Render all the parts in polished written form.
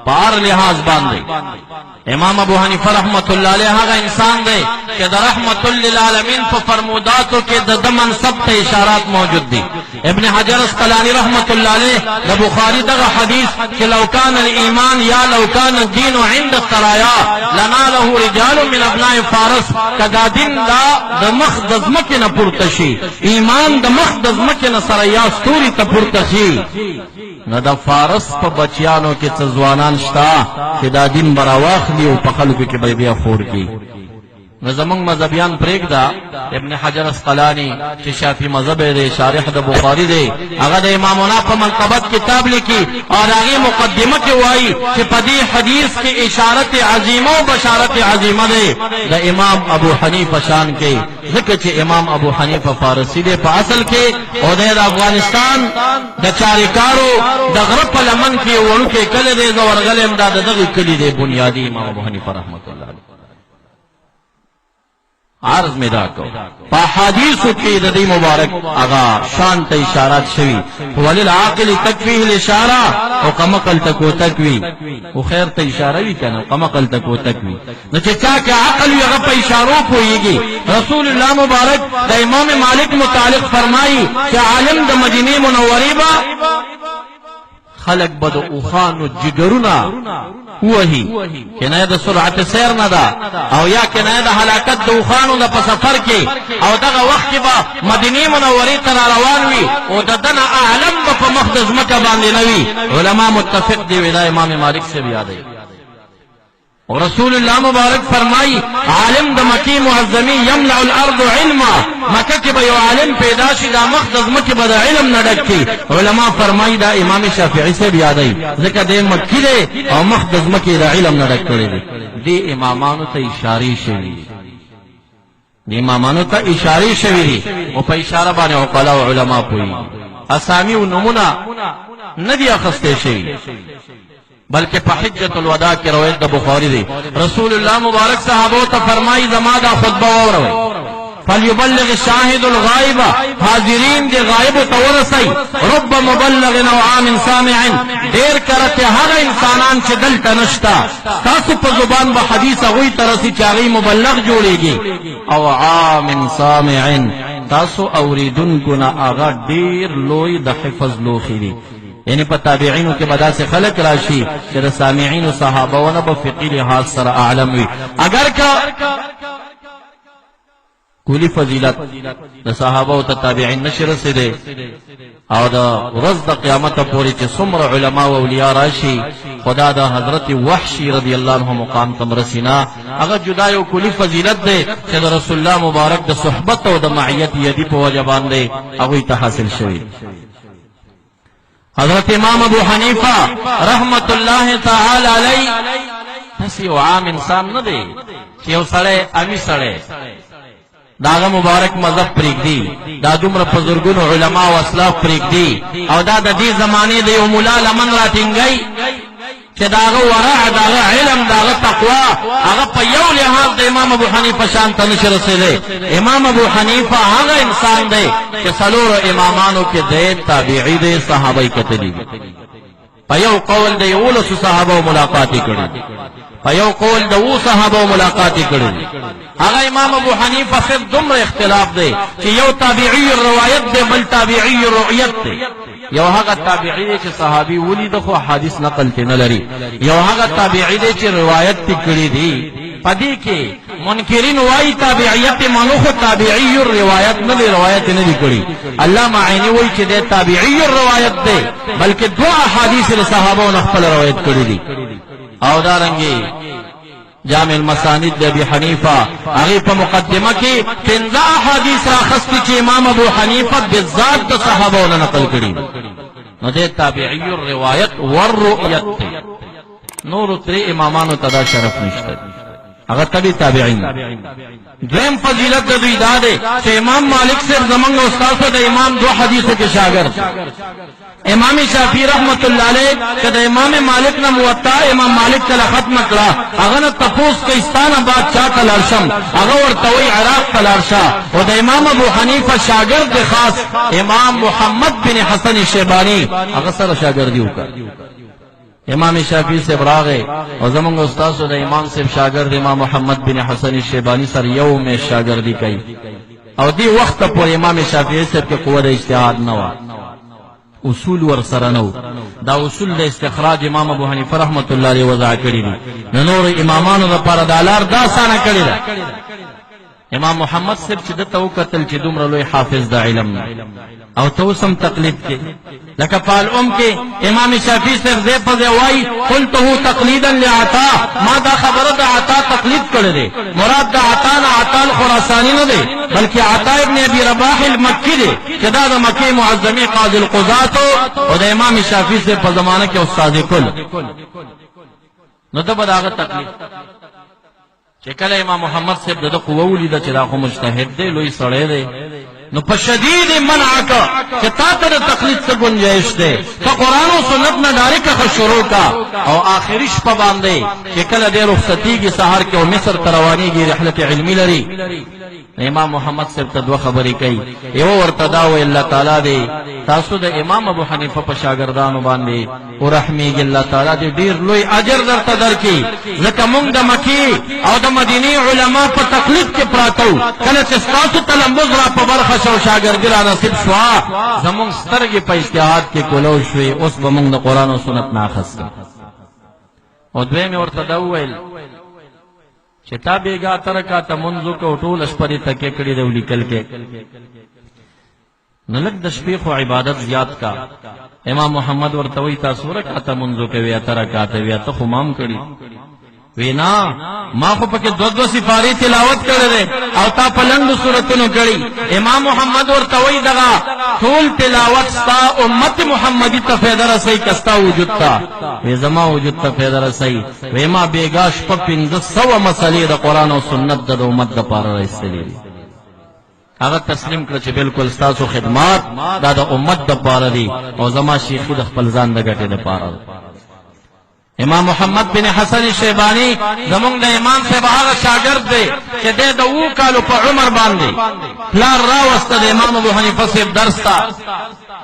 په هر لحاظ باندې امام ابو حنیفه رحمت الله علیه هغه انسان دی چې د رحمت للعالمین په فرموداتو کې د د منصب ته اشارات موجود دي. ابن حجر اسقلانی رحمت الله علیه د بخاری دغه حدیث چې لو کان الايمان یا لو کان الدین عند الثرایا لناله رجال من ابناء فارس، کدا دین دا د مخ د ځمکې نه پورته شي، ایمان د مخ د ځمکې نه ثریا ستوري ته پورته شي، نو د فارس په بچیانو کې څه ځوانان شته چې دا دین به راواخلي او په خلکو کې به یې بیا خور کړي. نو زمونږ مذهبیان پرېږده، ابن حجر اسقلاني چې شافعي مذهب دی، شارح د بخاري دی، هغه د امامنا په منقبت کتاب لیکي او د هغې مقدمه کې وایي چې په دې حدیث کې اشارت عظیمه او بشارت عظیمه دی د امام ابو حنیفه شان کې، ځکه چې امام ابو حنیفه فارسی دی په اصل کې او دی د افغانستان د چاریکارو د غره په لمن کې یو وړوکی کلی دی، زه ورغلی یم، دا د دغه کلي دی بنیادي امام ابو حنیفه رحمت الله علیه. عرض مې دا کو په حدیثو کې د دې مبارک هغه شان ته اشارات شوي، وللعاقل تکفیه الاشاره، او کمقل تکو تکوي او خیر ته اشاره وی کنه، کمقل تکو تکوي. نو چې چا کې عقل وي هغه په اشارو پوهېږي. رسول الله مبارک د امام مالک متعلق فرمایي چې عالم د مدینې منورې به خلک به د اوښانو جګرونه ووهي، کنایه د سرعت سیر نه ده او یا کنایه د هلاکت د اوښانو ده په سفر کې، او دغه وخت کې به مدینې منورې ته را روان وي او د ده نه اعلم به په مخ د ځمکه باندې نه وي. علما متفق دي وي دا امام مالک صاحب یادوي. او رسول الله مبارک فرمایي عالم د مکې معظمې یملأ الارض علما، مکه کې به یو عالم پیدا شي دا مخ د ځمکې به د علم نه ډک کړي. علما فرمایي دا امام شافعي صاحب یادوي، ځکه دی مکي دی او مخ د ځمکې د علم نه ډک کړی دی. دې امامانو ته اشارې شوي دي، د امامانو ته اشارې شوې دي او په اشاره باندې عقلا او علما پوهېږي. اسامي او نومونه نه دي اخیستی شوي، بلکې په حجة الوداع کې روایت د بخاري دی، رسول الله مبارک صحابو ته فرمایي زما دا خطبه واوروئ، فليبلغ الشاهد الغائب، حاضرین دې غائب ته ورسئ، رب مبلغ او عام سامع، ډېر کرته هغه انسانان چې دلته نشته ستاسو په زبان به حدیث هغوی ته رسي چې هغوی مبلغ جوړېږي، او عام سامع، تاسو اورېدونکو نه هغه ډېر لوی د حفظ لوښي دي. یعنی په تابعینو کې به داسې خلک راشي چې د سامعینو صحابهو نه به فقهي لحاظ سره اعلم وي. اګر که کلی فضیلت د صحابه او تابعین نشي رسیدي، او د ورځ د قیامت پورې چې څومره علما او اولیاء راشي خدا د حضرت وحشي رضی الله عنه مقام تم رسینا، هغه جدا یو کلی فضیلت دی چې د رسول الله مبارک د صحبت او د معیت یدی په وجه باندې هغوی ته حاصل شوی. حضرت امام ابو حنیفه رحمت الله تعالی علی داسې یو عام انسان نه دی چې یو سړی امي سړی د هغه مبارک مذهب پرېږدي، دا دومره په زرګونو علما او اسلاف پرېږدي، او دا د دې زمانې د یو ملا لمن راټینګوي چې د هغه ورع، د هغه علم، د هغه تقوا هغه په یو لحاظ د امام ابو حنیفه شان ته نشي رسېدی. امام ابو حنیفه هغه انسان دی چې څلورو امامانو کې دی تابعي دی، صحابه یې کتلي دي. په یو قول د 11 صحابه ملاقات یې کړی، په یو قول د 7 صحابه ملاقات یې کړی. هغه امام ابو حنیفه صرف دومره اختلاف دی چې یو تابعي روایت دی، بل تابعي رؤیت دی. یو هغه تابعي دی چې صحابي ولید خو حدیث نقل ته نه لري، یو هغه تابعي دی چې روایت تی کړی دی. په دې کې منکرین وایي تابعیت منو، خو تابعي روایت نه دی، روایت نه دی کړی. علامه عیني وایي چې دی تابعي روایت دی، بلکې دوه احادیث له صحابو نه خپل روایت کړی دي. او دارنګې جامع المساند د ابي حنیفه هغې په مقدمه کې 5 احادیث راخستي چې امام ابو حنیفه بالذات د صحابو نه نقل کړي. نو دی تابعي الروایت والرؤیت دی. نورو درې امامانو ته دا شرف نشته، هغه تبع تابعین. دویم فضیلت د دوی دا دی چې امام مالک صاحب زمونږ او ستاسو د امام دوه حدیثو کې شاګرد. امام شافعي رحمت الله علیه چې د امام مالک نه موطا امام مالک کله ختم کړه، هغه نه تپوس کوي ستا نه بعد چا ته لاړ شم، هغه ورته وایي عراق ته لاړ شه. او د امام ابو حنیفه شاګرد دی خاص امام محمد بن حسن شیباني، هغه سره شاګردي وکړه. امام شافعي صاحب راغی او زمونږ استادو د امام صاحب شاګرد امام محمد بن حسن شیبانی سره یو مې شاګردي کوي، او دی وخت پورې امام شافعي صاحب کې قوه د اجتهاد نه وه، اصول ور سره نه. دا اصول د استخراج امام ابو حنیفه رحمت الله علیه وضع کړی دي، نو نور امامانو لپاره د لار دا اسانه کړې ده. امام محمد صاحب چې دته وکتل چې دومره لوی حافظ د علم او ته اوس هم تقلید کې، لکه په الام کې امام شافعي صاحب ځای په ځای وایي قلته تقلیدا لعطا، ما دا خبره د عطا تقلید کړی دی. مراد د عطا نه عطا الخراساني نه دی، بلکې عطا ابن ابي رباح المکي دی چې دا د مکې معظمې قاضي القضات او د امام شافعي صاحب په زمانه کې استاد کل. نو ده به د هغه تقلید چې کله امام محمد صاحب د ده قوه ولیده چې دا خو مجتهد دی، لوی سړی دی، نو په شدید منع که چې تا ته د تقلید څه ګنجایش دی، ته قرآن او سنت نه ډایرک ښه شروع کا. او آخري شپه باندې چې کله دی رخصتېږي سهار کې او مصر ته روانېږي، رحلت علمي لري، امام محمد صاحب ته دوه خبرې کوي. یوه ورته دا وایي الله تعالی دی تاسو د امام ابو حنیفه په شاګردانو باندې ورحمېږي، الله تعالی دې ډېر لوی اجر درته درکړي، ځکه موږ د مکې او د مدینې علما په تقلید کې پراته وو، کله چې ستاسو تلمذ را په برخه شو، شاګردي را نصیب شوه، زموږ سترګې په اجتهاد کې کولو شوې، اوس به موږ د قرآن او سنت نه اخیسته. او دویم یې ورته دا وویل چې تا بېګا اته رکعته لمونځ وکړه او ټوله شپه دې تکیه کړې ده ولیکل کې، نو لږ د شپې خو عبادت زیات کا. امام محمد ورته وایي تا څو رکعته لمونځ وکړه؟ اته رکعته. وي اته خو ما هم کړي. وی نه، ما خو پکې دوه دوه سپارې تلاوت کړی دی او تا په لنډو سورتونو کړي. امام محمد ورته وایي دغه ټول تلاوت ستا امت محمدي ته فایده رسوي که ستا وجود ته؟ وی زما وجود ته فایده رسوي. وی ما بېګا شپه 500 مسلې د قرآن او سنت د امت دپاره را ایستلې دي. هغه تسلیم کړ چې بالکل ستاسو خدمات دا د امت دپاره دي او زما شیخي د خپل ځان د ګټې دپاره ده. امام محمد بن حسن شیبانی زمونږ د امام صاحب هغه شاګرد دی چې دی د اوو کالو په عمر باندې پلار راوسته د امام ابو حنیفه صاحب درس ته.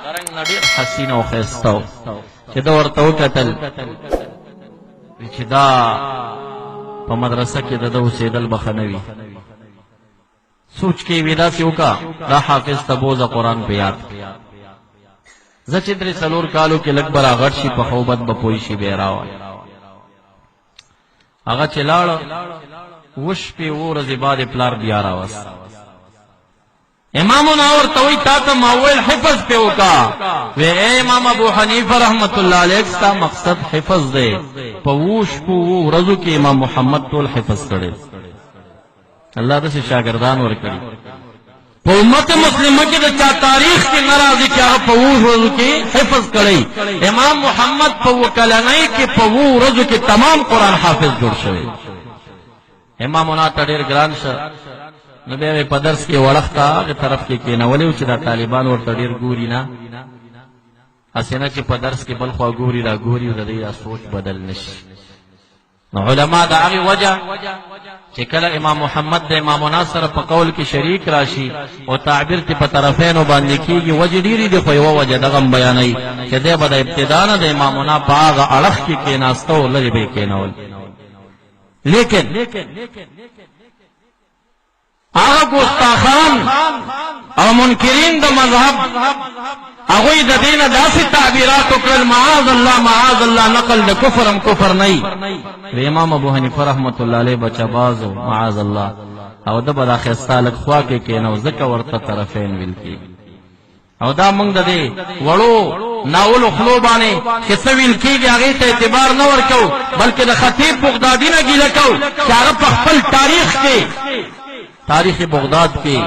د رنګ نه ډېر حسین او ښایسته و چې ده ورته وکتل چې دا په مدرسه کې د ده اوسېدل به ښه نه وي. سوچ کې وی داسې وکړه دا حافظ ته بوځه قرآن په یاد کړي، زه چې درې څلور کالو کې لږ به راغټ شي په ښه بد به پوه شي بیا راوایي. هغه چې لاړ اووه شپې اووه ورځې بعد یې پلار بیا راوست. امامنا ورته وایي تا ته ما وویل حفظ پې وکړه. وی ای امام ابو حنیفه رحمت الله علیه ستا مقصد حفظ دی، په اوو شپو اوو ورځو کې امام محمد ټول حفظ کړی. الله داسې شاګردان ورکړي. په امت مسلمه کې د چا تاریخ کې نه راځي چې هغه په اوو ورځو کې حفظ کړی. امام محمد په اووه کلنۍ کې په اوو ورځو کې تمام قرآن حافظ جوړ شوی. امامنا ته ډېر ګران شه، نو بیا یې په درس کې وړخته هغې طرف کې کېنولی و چې دا طالبان ورته ډېر ګوري نه، هسې نه چې په درس کې بل خوا ګوري را ګوري او د دوی دا سوچ بدل نه شي. نو علما د هغې وجه چې کله امام محمد د امامنا سره په قول کې شریک راشي او تعبیر ته په طرفینو باندې کېږي، وجې ډېرې دي، خو یوه وجه دغه هم بیانوي چې دی به د ابتدا نه د امامنا په هغه اړخ کې کېناسته او لرې به یې کېنول. لیکن هغه ګستاخان او منکرین د مذهب هغوی د دې نه داسې تعبیرات وکړل، معاذ الله معاذ الله، نقل د کفر هم کفر نه وي. امام ابو حنیفه رحمت الله علیه بچه باز و معاذ الله، او ده به دا ښایسته هلک خوا کې کښېناو، ځکه ورته طرفین ویل کېږي. او دا موږ د دې وړو ناولو خلو باندې چې څه ویل کېږي هغې ته اعتبار نه ورکوو، بلکې د خطیب بغدادي نه ګیله کوو چې هغه په خپل تاریخ کې، تاریخ بغداد کې،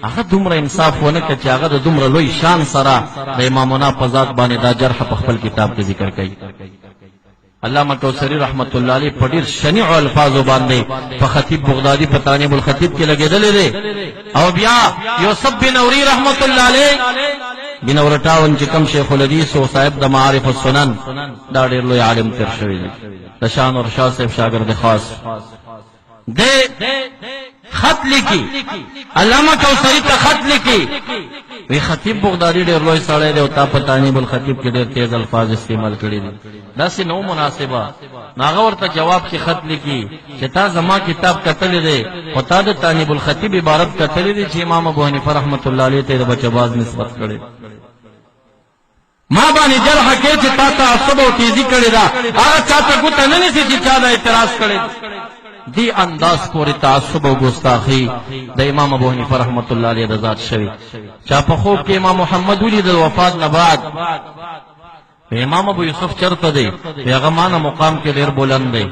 هغه دومره انصاف ونه کړ چې هغه د دومره لوی شان سره د امامنا په ذات باندې دا جرح په خپل کتاب کې ذکر کوي. علامه کوثري رحمت الله علیه په ډیر شنیع الفاظو باندې په خطیب بغدادي په تانیب الخطیب کې لګېدلی دی. او بیا یوسف بنوري رحمت الله علیه بنور ټاون چې کوم شیخ الحدیث او صاحب د معارف السنن، دا ډیر لوی عالم تیر شوی دی، د شاه نور شاه صاحب شاګرد خاص دی. خط لیکي، علامه کوثري ته خط لیکي، وی خطیب بغدادي ډېر لوی سړی دی او تا په تانیب الخطیب کې ډېر تیز الفاظ استعمال کړي دي، داسې نو مناسبه. نو هغه ورته جواب کې خط لیکي چې تا زما کتاب کتلی دی خو تا د تانیب الخطیب عبارت کتلی دی چې امام ابو حنیفه رحمت الله علیه ته د بچه باز نسبت کړی. ما باندې جرح کې چې تا تعصب او تیزی کړې ده، هغه چا ته ګوته نه نیسي چې چا دا اعتراض کړی دی. انداز پورې تعصب او ګستاخی د امام ابو حنیفه رحمت الله علیه د ذات شوی. چا په خوب کې امام محمد ولید وفات نه بعد، امام ابو یوسف چرته دی؟ هغه مانه مقام کې ډیر بلند دی.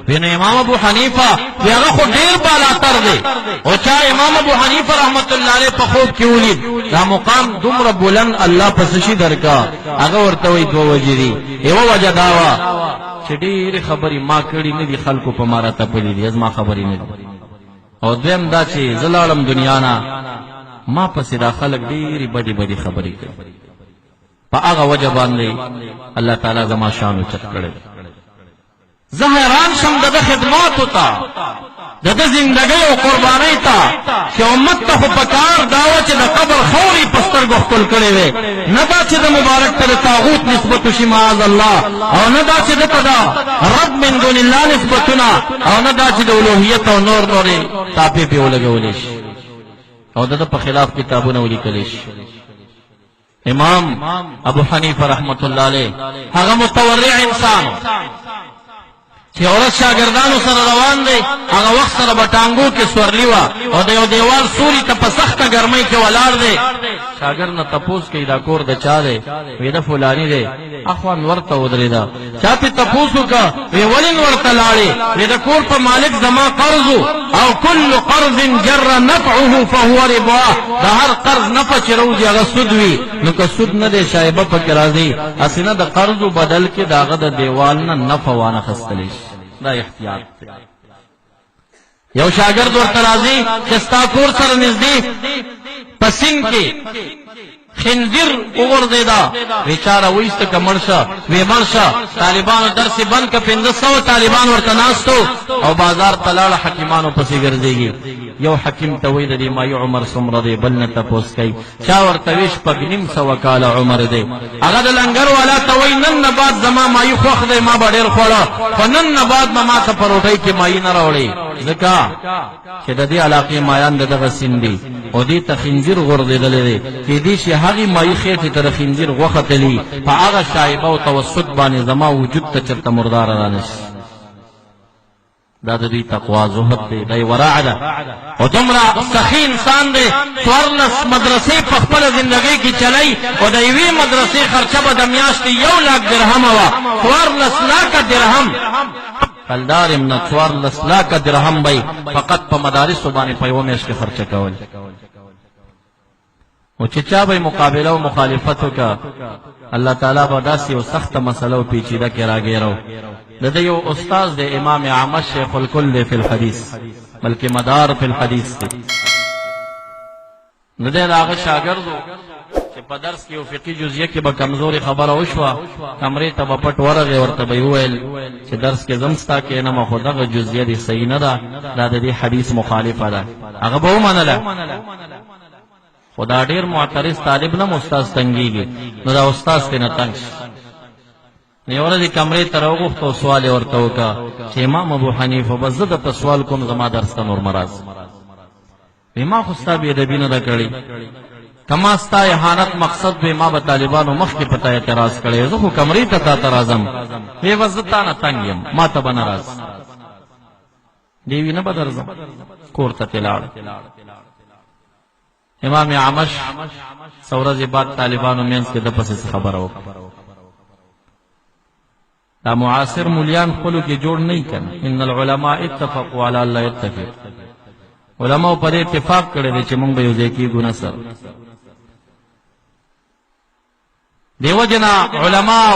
وینه امام ابو حنیفه هغه خو ډیر بالاتر دی، او چا امام ابو حنیفه رحمت الله علیه په خوب کې ولید دا مقام دومره بلند الله پس شي درکا. هغه ورته وی دوه وجې دي، یوه وجه دا وه چې ډېرې خبرې ما کړې نه دي، خلکو په ما راتپلې دي، زما خبرې نه دي. او دویم دا چې زه لاړم دنیا نه، ما پسې دا خلک ډېرې بدې بدې خبرې کوي، په هغه وجه باندې الله تعالی زما شان اوچت کړی. زه حیران شم د ده خدماتو ته، د ده زندګۍ او قربانۍ ته، چې امت ته خو پکار دا وه چې د قبر خاورې په سترګو ښکل کړې وې، نه دا چې د مبارک ته د طاغوت نسبت وشي معاذ الله، او نه دا چې ده ته د رب من دون الله نسبتونه، او نه دا چې د الوهیت او نور نورې تاپې پې ولګولی شي او د ده په خلاف کتابونه ولیکلی شي. امام ابو حنیفه رحمت الله علیه هغه متورع انسان چې ورځ شاګردانو سره روان دی، هغه وخت سره به ټانګو کې سورلي وه او د یو دیوال سوري ته په سخته ګرمۍ کې ولاړ دی. شاګرد نه تپوس کوي دا کور د چا دی؟ وی د فلاني دی. اخوان ورته ودرېده، چا پې تپوس وکړه وی ولې ورته لاړې؟ وی د کور په مالک زما قرض، او کل قرض جر نفعه فهو ربا، د هر قرض نفع چې راوځي هغه سود وي، نو که سود نه دی شایبه پکې راځي، هسې نه د قرضو بدل کې د هغه د دیوال نه نفع وانه خستلی شي. دا احتیاط دی. یو شاګرد ورته راځي چې ستا کور سره نږدې په سیند کې خنزیر وغورځېده، بیچاره وایسته که مړ شه، وی مړ شه. طالبانو درس یې بند که، 500 طالبان ورته ناست او بازار ته لاړه، حکیمانو پسې ګرځېږي. یو حکیم ته وایي د دې مایي عمر څومره دی، بل نه تپوس کوي، چا ورته وایي 6.5 کاله عمر دی. هغه د لنګر والا ته وایي نن نه بعد زما مایي خوښ دی، ما به ډېر خوړه، خو نن نه بعد به ما ته په روټۍ کې مایي نه راوړې، ځکه چې د دې علاقې مایان د دغه سیند دي او دې ته خنزیر غورځېدلی دی، کېدای شي هغې مایي خېټې ته د خنزیر غوښه تلي، په هغه شایبه او توسط باندې زما وجود ته چېرته مرداره رانه شي. دا د دوی تقوا زهد دی، دا یې ورع ده. او دومره سخي انسان دی، 14 مدرسې په خپله زندګۍ کې چلی، او د یوې مدرسې خرچه به د میاشتې 1 لاک درهم وه، 14 لاکه درهم کلدار هم نه، 14 لاکه درهم به یې فقط په مدارسو باندې په یوه میاشت کې خرچه کول. او چې چا به مقابله او مخالفت وکړه، الله تعالی به داسې یو سخته مسله او پیچیده کې راګیرو. د ده یو استاد دی امام اعمش شیخ الکل دی فی الحدیث، بلکې مدار فی الحدیث دی. نو دی د هغه شاګرد و چې په درس کې یو فقهي جزیه کې به کمزورې خبره وشوه، کمرې ته به پټ ورغی، ورته به یې وویل چې درس کې زم ستا کښېنم، خو دغه جزیه دې صحیح نه ده، دا د دې حدیث مخالفه ده. هغه به ومنله، خو دا ډېر معترض طالب نه استاد تنګېږي، نو دا استاد ترې نه تنګ شي. نو یوه ورځ یې کمرې ته راوغوښته او سوال یې ورته وکړه چې امام ابو حنیفه بس زه درته سوال کوم، زما درس ته نور مه راځه. وی ما خو ستا بې ادبي نه ده کړې، که ما ستا اهانت مقصد وی ما به طالبانو مخکې په تا اعتراض کړی، زه خو کمرې ته تا ته راځم. وی بس زه تا نه تنګ یم، ما ته به نه راځې. دی وی نه به درځم، کور ته ترې لاړ. امام اعمش څو ورځې بعد طالبانو منځ کې د پسې څه خبره وکړه. دا معاصر مولیان خپلو کې جوړ نه کنه، ان العلماء اتفقوا على الله يتفق، علماء په دې اتفاق کړی دی چې موږ به یو ځای کېږو نه سره. دیو جنا علماء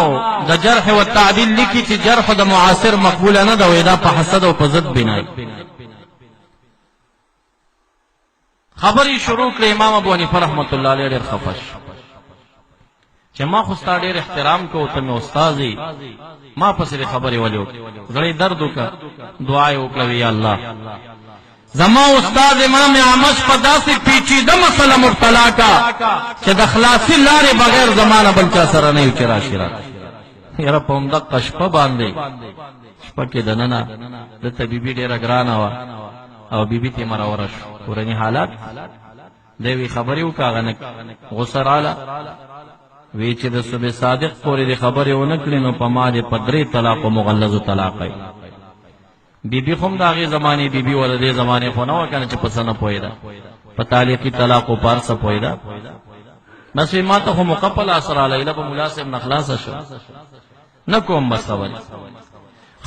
د جرح او تعدیل لیکي چې جرح د معاصر مقبوله نه ده، وای دا په حسد او په ضد بنای. خبرې شروع کړې، امام ابو حنیفه رحمت الله علیه ډېر خفه شو چې ما خو ستا ډېر احترام کوو، ته مې استاد یې، ما پسې دې خبرې ولې وکړې؟ زړه یې درد وکړه، دعا یې وکړه، یا الله زما استاد امام اعمش په داسې پیچیده مسله مبتلا کا چې د خلاصي لارې بغیر زمانه بل چا سره نه یو چې راشي راته. یاره په همدقه شپه باندې، شپه کې دننه د ته بیبي ډېره ګرانه وه او بیبي ترې مروره شو، کورني حالات دی، وی خبرې وکړه، هغه نه غوسه راله، وی چې د صبح صادق پورې دې خبرې ونه کړې نو په ما دې په 3 طلاقو مغلظو طلاق وي. بیبي خو هم د هغې زمانې بیبي وه، د دې زمانې خو نه وه که نه چې په څه نه پوهېده، په تعلیقي طلاق او په هر څه پوهېده. بس وی ما ته خو موقع په لاس راله، ایله به ملا صاحب نه خلاصه شو، نه کوم بس خبرې.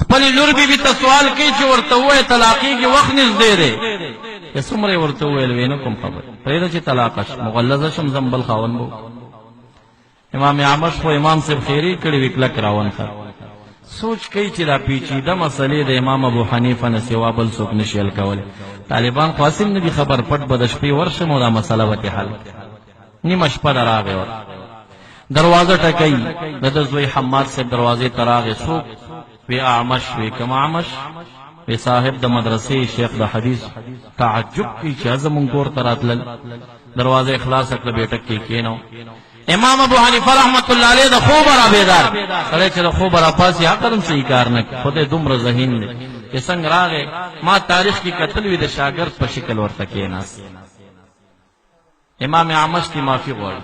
خپلې لور بیبي ته سوال کوي چې ورته ووایه طلاقېږي، وخت نږدې دی. که څومره یې ورته وویل، ویې نه کوم خبرې، پرېږده چې طلاقه شم، مغلظه شم، ځم بل خاوند به وکړم. امام اعمش خو امام صاحب خیرې کړې وي، کلک راونښه. سوچ کوي چې دا پیچیده مسلې د امام ابو حنیفه نه سوا بل څوک نشي حل کولی. طالبان خو هسې هم نه دي خبر، پټ به د شپې ورشم او دا مسله به ترې حل کړم. نیمه شپه ده، راغی ورته دروازه ټکوي، د ده زوی حماد صاحب دروازې ته راغی. څوک؟ وی اعمش. وی کوم اعمش؟ وی صاحب د مدرسې، شیخ د حدیث. تعجب کوي چې زمونږ کور ته راتلل. دروازه یې خلاصه کړه، بیټک کې کښېنو. امام ابو حنیفه رحمت الله علیه د خوبه را بیدار سړی چې د خوبه را پاڅي عقل هم صحیح کار نه کوي، خدای دومره ذهین دی چې څنګه راغی، ما تاریخ کې کتل وي د شاګرد په شکل ورته کښېناست. امام اعمش تی معافي غواړي،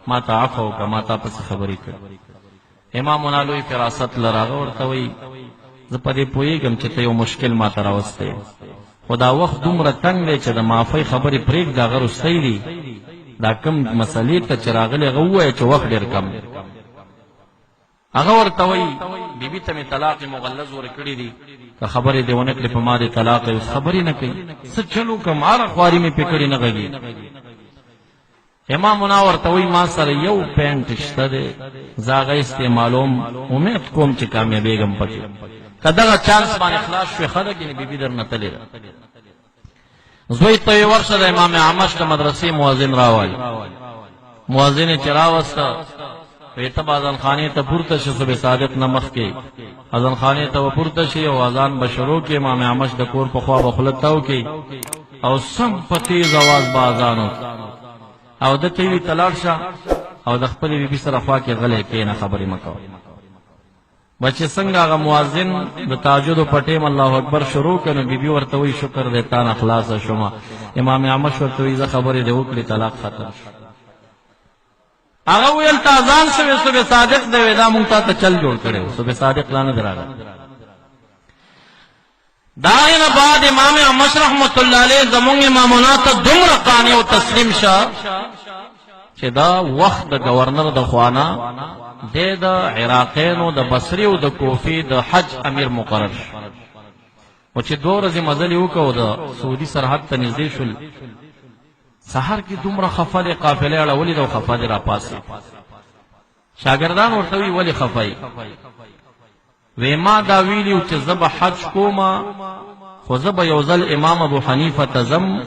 ما ته عفو وکړه، ما تا پسې خبرې کړې. امامنا لوی فراست لره، هغه ورته وایي زه په دې پوهېږم چې ته یو مشکل ما ته راوستی، خو دا وخت دومره تنګ دی چې د معافۍ خبرې پرېږده، هغه وروستۍ دي، دا کوم مسلې ته چې راغلی هغه ووایه چې وخت ډېر کم دی. هغه ورته وایي بیبي ته مې طلاق مغلظ ورکړي دي، که خبرې دې ونه کړې په ما دې طلاق وي. اوس خبرې نه کوي، څه چل وکړم، هره خواري مې پرې کړې نه غږېږي. امامنا ورته وایي ما سره یو پینټ شته دی، زه هغه استعمالوم، امید کوم چې کامیابېږم پکې، که دغه چانس باندې خلاص شوې ښه ده، ګنې بیبي درنه تللې ده. زوی ته یې ورشه د امام اعمش د مدرسې مؤذن راولي. مؤذن یې چې راوسته، وی ته به اذانخانې ته پورته شې، صبح صادق نه مخکې اذانخانې ته به پورته شې او اذان به شروع کړې، امام اعمش د کور په خوا به خوله تاو کړي او سم په تیز اواز به اذان وکړي او ده ته یې وي ته لاړ شه او د خپلې بیبي سره خوا کې غلی کښېنه، خبرې مه کوه. بچې څنګه هغه مؤذن د تهجد په ټیم الله اکبر شروع کړ، نو بیبي ورته وایي شکر دی تا نه خلاصه شومه. امام اعمش ورته وایي زه خبرې دې وکړې، طلاق ختم شو. هغه ویل ته اذان شوې، صبح صادق دی، وی دا مونږ تا ته چل جوړ کړی و، صبح صادق لا نه دی راغلی. د هغې نه بعد امام اعمش رحمت الله علیه زمونږ امامونا ته دومره قانع او تسلیم شه چې دا وخت د گورنر د خوانا دی د عراقینو د بصرې او د کوفې د حج امیر مقرر شو. او چې 2 ورځې مزل یې وکړ د سعودي سرحد ته نږدې شول، سهار کې دومره خفه دی، قافله اړولې ده او خفه دی راپاڅېد. شاګردان ورته وایي ولې خفه یې؟ وی ما دا ویلی چې زه به حج کوم، خو زه به یو ځل امام ابو حنیفه ته ځم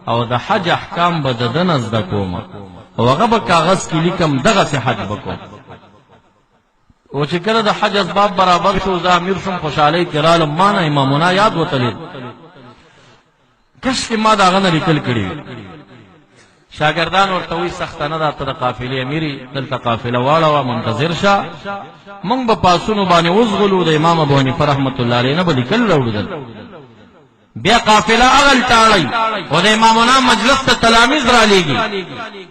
او د حج احکام به د ده نه زده کوم او هغه به کاغذ کې لیکم، دغسې حج به کوم. او چې کله د حج اسباب برابر شو، زه امیر شوم، خوشحالۍ کې رالم، ما نه امامونه یاد وتلې، کشکې ما د هغه نه لیکل کړي وي. شاګردان ورته وایي سخته نه ده، ته د قافلې امیر یې، دلته قافله واړوه، منتظر شه، موږ به په اسونو باندې وځغلو، د امام ابو حنیفه رحمت الله علیه نه به لیکل راوړو. دلته بیا قافله هغلته اړوي او د امامنا مجلس ته تلامیز رالیږي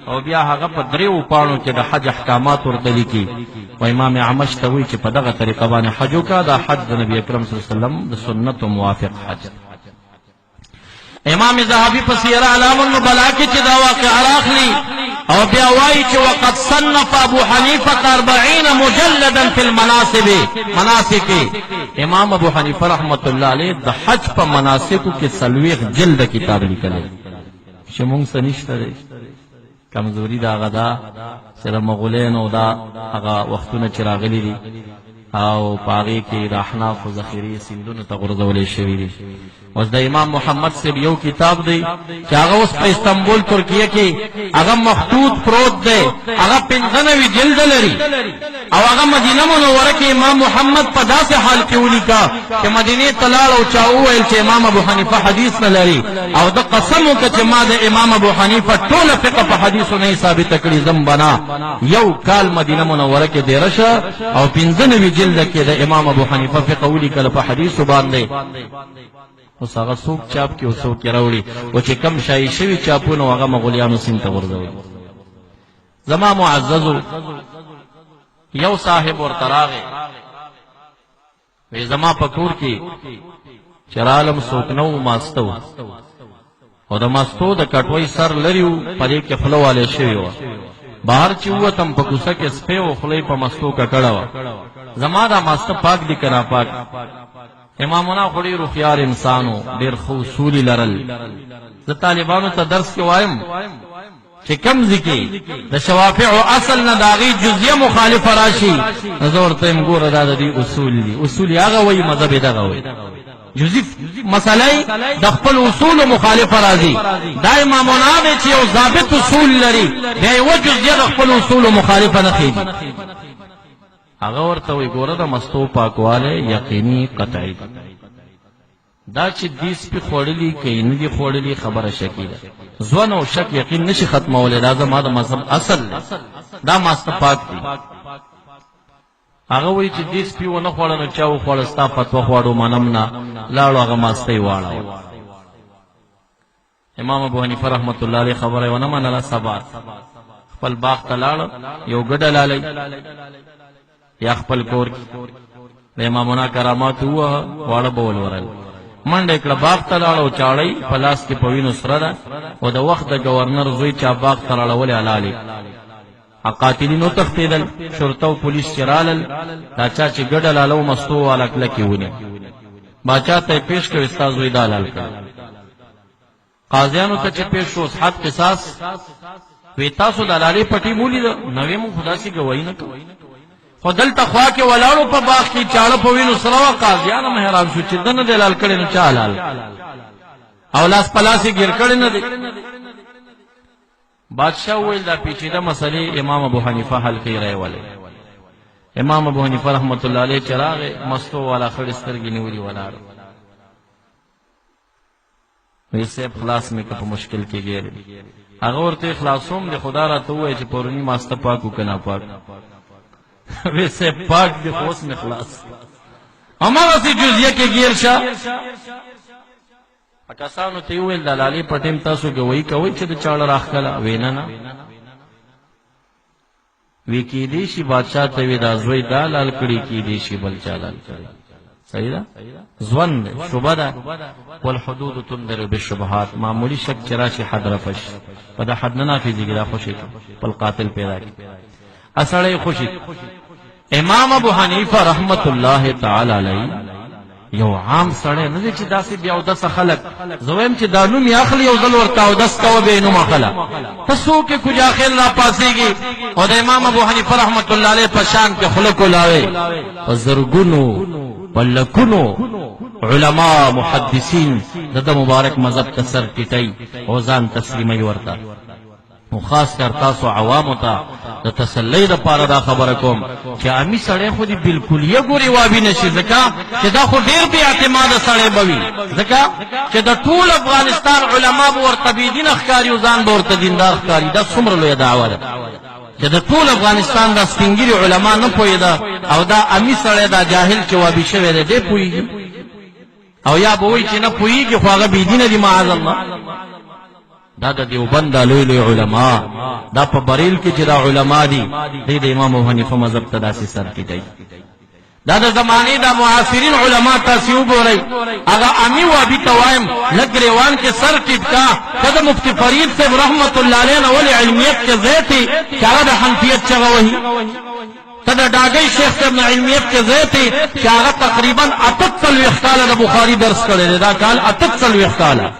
او بیا هغه په 3 پاڼو کې د حج احکامات ورته لیکي او امام اعمش ته وایي چې په دغه طریقه باندې حج وکړه، دا حج د نبی اکرم صلی الله علیه وسلم د سنتو موافق حج. امام ذهبي په سیر اعلام النبلاء کې چې دا واقعه راخلي او بیا وایي چې وقد صنف ابو حنیفه 40 مجلدا فی المناسب مناسک. امام ابو حنیفه رحمت الله علیه د حج په مناسکو کې 40 جلد کتاب لیکلی چې مونږ څه نشته دی. کمزوري دا هغه ده چې د مغولینو دا هغه وختونه چې راغلي دي، او په هغې کې د احنافو ذخیرې سیندونو ته غورځولی شوي دي. اوس د امام محمد صاحب یو کتاب دی چې هغه اوس په استنبول ترکیه کې هغه مخطوط پروت دی، هغه 95 جلد لري، او هغه مدینه منوره کې امام محمد په داسې حال کې ولیکه چې مدینې ته لاړ او چا وویل چې امام ابو حنیفه حدیث نه لري، او ده قسم وکړ چې ما د امام ابو حنیفه ټوله فقه په حدیثو نه ثابته کړي. زم بنا یو کال مدینه منوره کې دېره شه او 95 جلد کې د امام ابو حنیفه فقه ولیکله په حدیثو باندې. اوس هغه څوک چاپ کې او څوک یې راوړي، او چې کم شایع شوي چاپونه هغه مغولیانو سیند ته غورځولي. زما معززو یو صاحب ورته راغی، وی زما په کور کې چې رالم څوک نه و، ماسته و، او د ماستو د کټوۍ سر لرې و، په دې کې خوله والې شوې وه. بهر چې ووتم په کوڅه کې سپی و، خوله یې په مستو ککړه وه. زما دا ماسته پاک دي که ناپاک؟ امامنا خو ډېر هوښیار انسان و، ډېر ښه اصول یې لرل. زه طالبانو ته درس کې وایم چې کوم ځای کې د شوافعو اصل نه د هغې جزیه مخالفه راشي، نو زه ورته وایم ګوره دا د دې اصول دي، اصول یې هغه وایي، مذهب یې دغه وایي. جزئی مسله د خپل اصول مخالفه راځي. دا امامنا دی چې یو ضابط اصول لري، بیا یوه جزیه د خپل اصول مخالفه نه خېږي. هغه ورته وایي ګوره د مستو پاکوالی یقیني قطعي دی، دا چې دې سپي خوړلي که یې نه دي خوړلي خبره شکي ده، ځوان او شک یقین نشي ختمولی، دا زما د مذهب اصل دی، دا ماسته پاک دي. هغه وایي چې دې سپي ونه خوړه نو چا وخوړه، ستا فتوا خواړو منم نه، لاړو هغه ماسته یې واړوله. امام ابو حنیفه رحمت الله علیه خبره یې ونه منله، سبا خپل باغ ته لاړ، یو ګډه لالی یا خپل کور کې د امامنا کرامات ووهه، واړه به ولورل، منډه یې کړه باغ ته لاړ او چاړۍ په لاس کې په وینو سره ده، او د وخت د ګورنر زوی چا باغ ته راړولې حلالې. قاتلین وتښتېدل، شرطه او پولیس چې رالل، دا چا چې ګډه لاله مستو والا کلکې ونیو، باچا ته یې پېښ کړ، ستا زوی دا لال کړ. قاضیانو ته چې پېښ شو حد قصاص، وی تاسو د لالې پټي مولیده؟ نوې مونږ خو داسې ګواهي نه کوو، خو دلته خوا کې ولاړو په باغ کې چاړه په وینو سره وه. قاضیان هم حیران شو چې ده نه دی لال کړی نو چا لال، او لاس په لاس یې ګیر کړی نه دی. بادشاه وویل دا پیچیده مسئلې امام ابو حنیفه حل کوي، راولئ. امام ابو حنیفه رحمت الله علیه چې راغی، مستو والا خړې سترګې نیولي ولاړ، وی صاحب خلاص مې که په مشکل کې ګیر. هغه ورته خلاصوم دی، خدا راته ووایي چې پروني ماسته پاک و که ناپاک؟ وی صاحب پاک دی، خو اوس مې خلاص. هماغسې جزیه کې ګیر شه. کسانو ته یې وویل د لالې په ټیم تاسو ګواهي کوئ چې د چاړه راښکله؟ وی نه نه. وی کېدی شي بادشاه ته وی دا زوی دا لال کړي، کېدی شي بل چا لال کړي. صحیح ده، ځوان دی، شبه ده، والحدود تندر بالشبهات، معمولی شک چې راشي حد رفع شي، په دا حد نه نافذېږي، دا خوشې کړي، خپل قاتل پیدا کړي، اسړی خوشې. امام ابو حنیفه رحمت الله تعالی علیه یو عام سړی نه دی چې داسې بیا اودسه خلک، زه وایم چې دا نوم یې اخلي یو ځل ورته اودس کوه بیا یې نوم اخله، ته څوک یې کجاخېل راپاڅېږي او د امام ابو حنیفه رحمت الله علیه په شان کې خوله کولاوې. په زرګونو په لکونو علما محدثین د ده مبارک مذهب ته سر ټیټوي او ځان تسلیموي ورته. نو خاص کر تاسو عوامو ته د تسلی دپاره دا خبره کوم چې عامي سړی خو دې بالکلیه ګورې وابي نه شي، ځکه چې دا خو ډېر بې اعتماده سړی به وي، ځکه چې د ټول افغانستان علما به ورته بېدینه ښکاري او ځان به ورته دیندار ښکاري. دا څومره لویه دعوه ده چې د ټول افغانستان دا سپینږیري علما نه پوهېده او دا عامي سړی دا جاهل چې وابي شوی دی دی پوهېږي، او یا به وایي چې نه پوهېږي خو هغه بېدینه دي معاذ الله. دا د دیوبند دا لوی لوی علما، دا په بریل کې چې دا علما دي، دی د امام ابو حنیفه مذهب ته داسې سر ټیټوي. دا د زمانې دا معاصرین علما تاسې وګورئ، هغه امي وابي ته وایم لږ ګریوان کې سر ټیټ کا، ته د مفتي فرید صاحب رحمت الله علیه نه ولې علمیت کې زیات یې چې هغه د حنفیت چغه وهي؟ ته د ډاګۍ شیخ صاحب نه علمیت کې زیات یې چې هغه تقریبا 48 کاله د بخاري درس کړی دی، دا کال 48 کاله،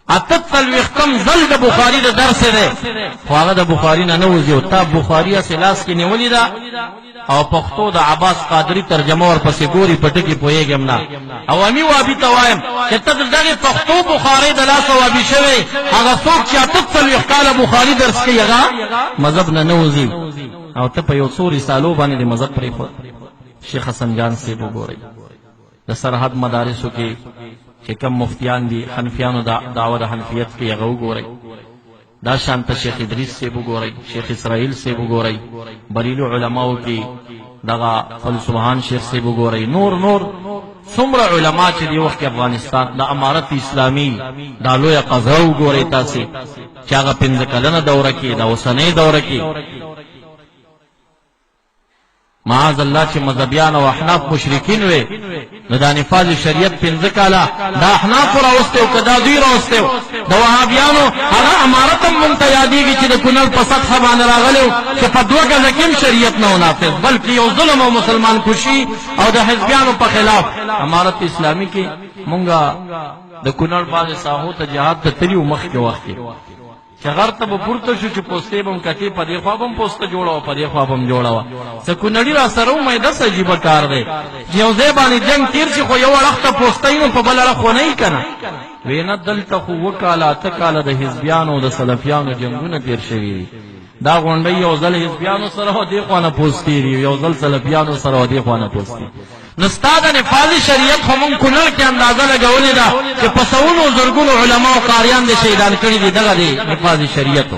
48 ځل د بخاري د درس دی، خو هغه د بخاري نه نه وځي، او تا بخاري هسې لاس کې نیولې ده، او پښتو د عباس قادری ترجمه ورپسې ګوري، په ټکي پوهېږم نه. او امي وابي ته وایم چې ته د دغې پښتو بخارۍ د لاسه وابي شوی، هغه څوک چې 48 کاله بخاري درس کوي هغه مذهب نه نه وځي، او ته په یو څو رسالو باندې د مذهب پرېښود. شیخ حسن جان صاحب وګورئ، د سرحد مدارسو کې چې کم مفتیان دي حنفیانو دعوه د حنفیت کې، هغه وګورئ. دا شانته شیخ ادریس صاحب وګورئ، شیخ اسرائیل صاحب وګورئ، بریلو علماو کې دغه فضل سبحان شیخ صاحب وګورئ، نور نور څومره علما چې دی وخت کې افغانستان د امارت اسلامي دا لویه قضا وګورئ تاسې چې هغه 5 کلنه دوره کې، دا اوسنۍ دوره کې، معاذ الله چې مذهبیان او احناف مشرکین وي، نو دا نفاذ شریعت 5 کاله دا احناف راوستی او که دا دوی راوستی و. د وهابیانو هغه امارت هم مونږ ته یادېږي چې د کونړ په سطحه باندې راغلی و چې په 2 ګزه کې هم شریعت نه و نافذ، بلکې یو ظلم او مسلمان کشي او د حزبیانو په خلاف. امارت اسلامي کې مونږ د کونړ بعضې ساحو ته جهاد ته تللي وو مخکې وخت کې، چې غر ته به پورته شو چې پوستې به هم کتې، په دې خوا به هم پوسته جوړه وه، په دې خوا به هم جوړه وه. څه کونړي را سره وو، مې داسې عجیبه کار دی چې یو ځای باندې جنګ تېر شي خو یو اړخ ته پوسته وي نو په بل اړخ خو نه وي که نه. وی نه، دلته خو 7 کاله 8 کاله د حزبیانو او د سلفیانو جنګونه تېر شوي دي. دا غونډۍ یو ځل حزبیانو سره وه، دې خوا نه پوستې دي، یو ځل سلفیانو سره وه، دې خوا نه پوستې. نو ستا د نفاذ شریعت خو مونږ کونړ کې اندازه لګولې ده چې په سوونو زرګونو علما او قاریان دې شهیدان کړي دي، دغه دی نفاذ شریعت.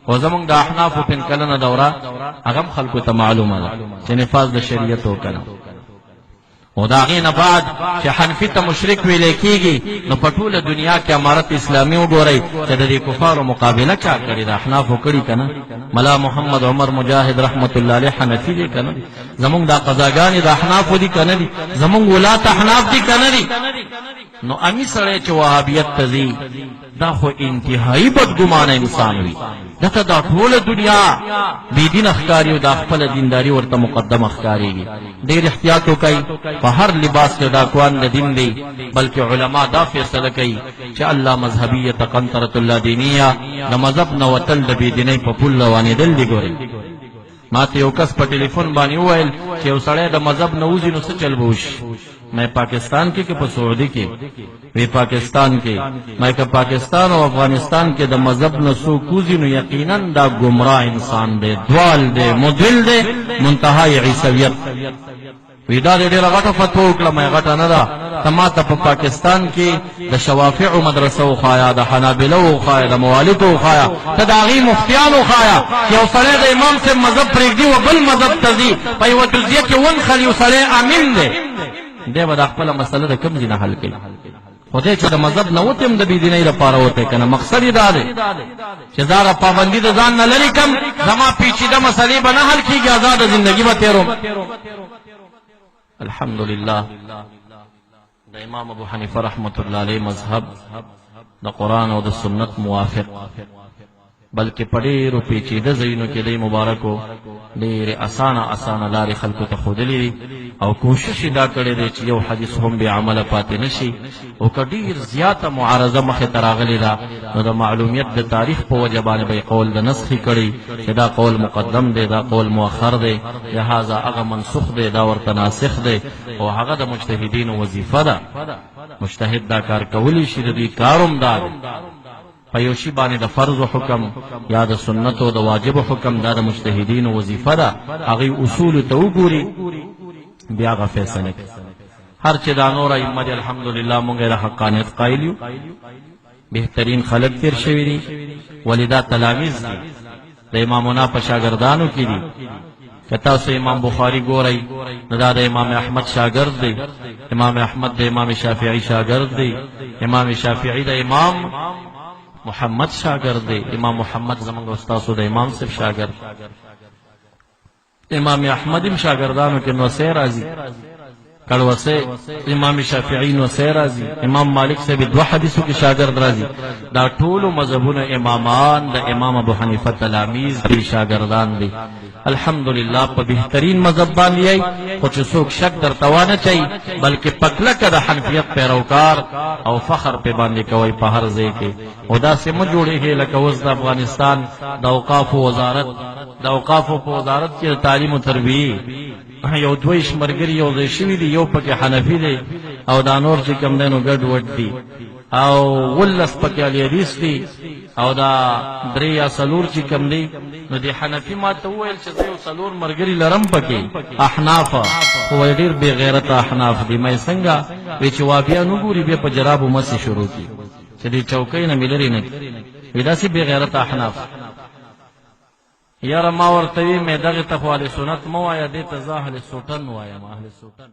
خو زمونږ د احنافو 5 کلنه دوره هغه هم خلکو ته معلومه ده چې نفاذ د شریعت وکړه. او د هغې نه بعد چې حنفي ته مشرک ویلی کېږي، نو په ټوله دنیا کې امارت اسلامي وګورئ چې د دې کفارو مقابله چا کړې ده، احنافو کړي که نه؟ ملا محمد عمر مجاهد رحمت الله علیه حنفي دی که نه؟ زمونږ دا قضاګانې د احنافو دي که نه دي؟ زمونږ ولات احناف دي که نه دي؟ نو امي سړی چې وهابیت ته ځي دا خو انتهایی بدګمانه انسان وي، ده ته دا ټوله دنیا بې دینه ښکاري او دا خپله دینداري ورته مقدمه ښکارېږي. ډېر احتیاط وکړئ، په هر لباس کې ډاکوان د دین دی، بلکې علما دا فیصله کوي چې الله مذهبیت قنطرة الله دینیه، د مذهب نه وتل د بې دینۍ په پل روانېدل دي. ګورئ، ما ته یو کس په ټلیفون باندې وویل چې یو سړی د مذهب نه وځي نو څه چل به وشي؟ مې پاکستان کې که په سعودي کې؟ وی پاکستان کې. مې که پاکستان او افغانستان کې د مذهب نه څوک وځي نو یقینا دا ګمراه انسان دی، دوال دی، مدل دی، منتهای عیسویت. وی دا دې ډېره غټه فتوا وکړه. مې غټه نه ده، ته ما ته په پاکستان کې د شوافعو مدرسه وښایه، د حنابلو وښایه، د موالکو وښایه، ته د هغې مفتیان وښایه چې یو سړی د امام صاحب مذهب پرېږدي و بل مذهب ته ځي، په یوه جزیه کې ونښلي، یو سړی امین دی، دی به دا خپله مسله د کوم ځای نه حل کوي؟ خو دی چې د مذهب نه وتی هم د بېدینۍ لپاره وتی که نه، مقصد یې دا دی چې زه هغه پابندي د ځان نه لرې کړم، زما پیچیده مسلې به نه حل کېږي، ازاده زندګي به تېروم. الحمدلله د امام ابو حنیفه رحمت الله علیه مذهب د قرآن او د سنت موافق، بلکې په ډېرو پیچیده ځایونو کې دی مبارکو ډېرې اسانه اسانه لارې خلکو ته ښودلې دي، او کوشش یې دا کړی دی چې یو حدیث هم بې عمله پاتې نه شي. او که ډېر زیاته معارضه مخې ته راغلې ده نو د معلومیت د تاریخ په وجه باندې به یې قول د نسخې کړی چې دا قول مقدم دی، دا قول مؤخر دی، لهذا هغه منسوخ دی، دا ورته ناسخ دی، او هغه د مجتهدینو وظیفه ده. مجتهد دا کار کولی شي، د دوی کار هم دا دی. په یو شي باندې د فرض حکم یا د سنت او د واجب حکم دا د مجتهدینو وظیفه ده، هغوی اصول ته وګوري بیا هغه فیصله کوي. هر چې دا نور ائمه دي الحمدلله مونږ یې د حقانیت قایل یو، بهترین خلک تېر شوي دي، ولې دا تلامیز دي د امامنا په شاګردانو کې دي. که تاسو امام بخاری ګورئ نو دا د امام احمد شاګرد دی، امام احمد د امام شافعي شاګرد دی، امام شافعي د امام محمد شاګرد دی، امام محمد زمونږ او ستاسو د امام صاحب شاګرد، امام احمد هم شاګردانو کې نوسې راځي، کړوسه امام شافعي نوسې راځي، امام مالک صاحب 2 حدیثو کې شاګرد راځي. دا ټولو مذهبونو امامان د امام ابو حنیفه تلامیز دي، شاګردان دي. الحمدلله په بهترین مذهب باندې یئ، خو چې څوک شک درته وانه چي، بلکې په کلکه د حنفیت پیروکار او فخر په باندې کوئ په هر ځای کې. او داسې مه جوړېږئ لکه اوس د افغانستان د اوقافو وزارت، د اوقافو په وزارت کې د تعلیم او تربیې یو 22 ملګري یو ځای شوي دي، یو پکې حنفي دی او دا نور چې کوم دی نو ګډ وډ دي، او 19 پکې اهل حدیث دي، او دا 3 یا 4 چې کوم دي نو د حنفي ما ته وویل چې زه یو 4 ملګري لرم پکې احناف، خو وایي ډېر بې غیرته احناف دي. ما یې څنګه وی چې وابیان وګوري بیا په جرابو مسې شروع کړي چې دې چوکۍ نه مې لرې نه کړي، وایي داسې بې غیرته احناف. یاره ما ورته وی مې دغې ته خو اهل سنت مه وایه، دې ته زه اهل سوټن وایم، اهل سوټن.